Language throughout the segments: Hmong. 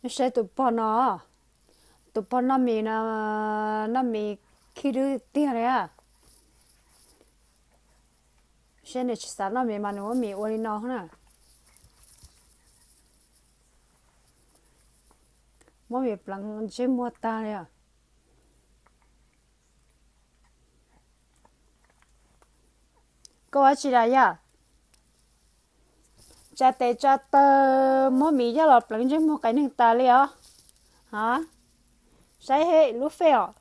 Saib tus pog no, tus pog noj mis no, noj mis khib dub tiag li. Saib nws tsis xav noj mis mas nws muab mis ua li no na. Muab mis pleev ntsej muag tag li. Koj ua tsi lawm yog? Tsa tes tsa taw, muab mis yoj los pleev ntsej muag qaiv neeg tas li os. Ha, saib he lub fej os.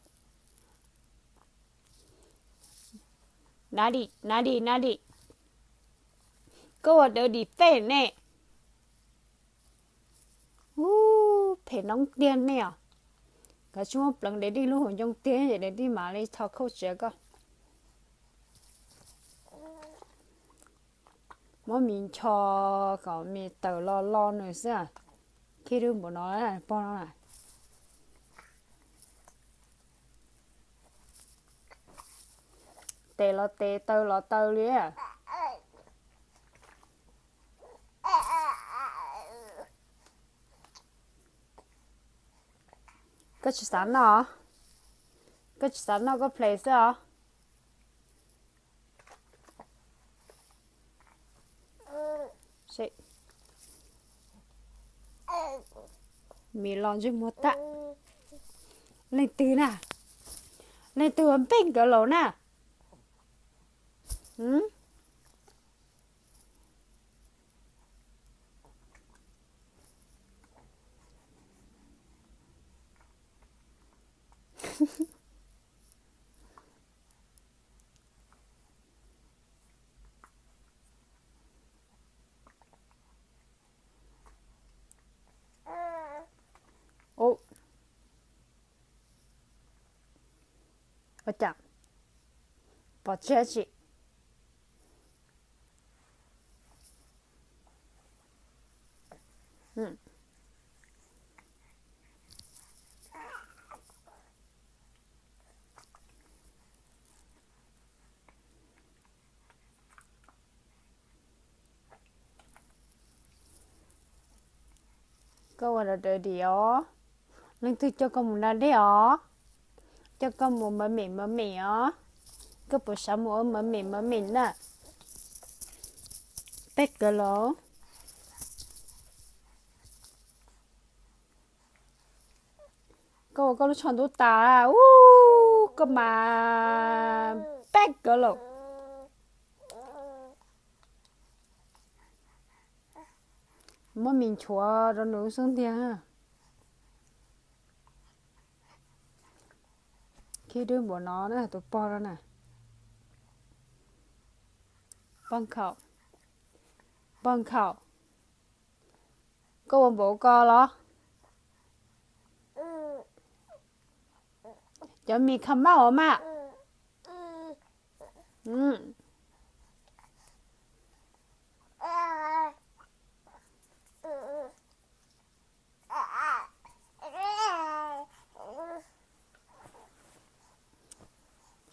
Nadi nadi nadi, koj ua dawv dim fej ne. Ub, phem noob tiag nej os. Nkawd tsis muab pleev Dej Dij lub hauv ncoo tiag es Dej Dij mam li tho khauj tsiav koj. Muab mis ncho kom mis tawm los lo nws xwb. Khib dub npaum no, pog no na. Tes los tes, taw los taw li. Koj tsis xav noj, koj tsis xav noj koj play xwb os. Mis los ntsej muag tag. Leej twg na? Leej twg ua npej nkawd laus na? Ua cas pom tsis tsi? Koj ua dawv dawv dim os. Leej twg coj koj mus da dej os? Coj koj mus mov mem mov mem os. Koj puas xav mus ua mov mem mov mem na? Peb kawg los. Koj ua koj lub tsho ntub tas, ub, koj mas peb kawg los. Muab mis nchuav rau nws lub xub ntiag. Khib dub npaum no na tus pog no na. Pog nkhaus, pog nkhaus, koj ua npaum ko los? Cov mis kha maj os mas.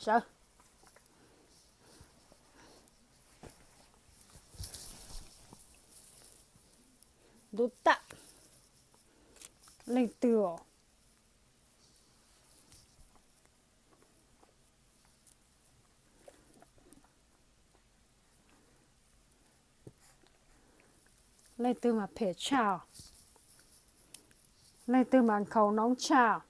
Sawv. Ntub tag. Leej twg os? Leej twg mas phem tshaj? Leej twg mas nkhaus noob tshaj?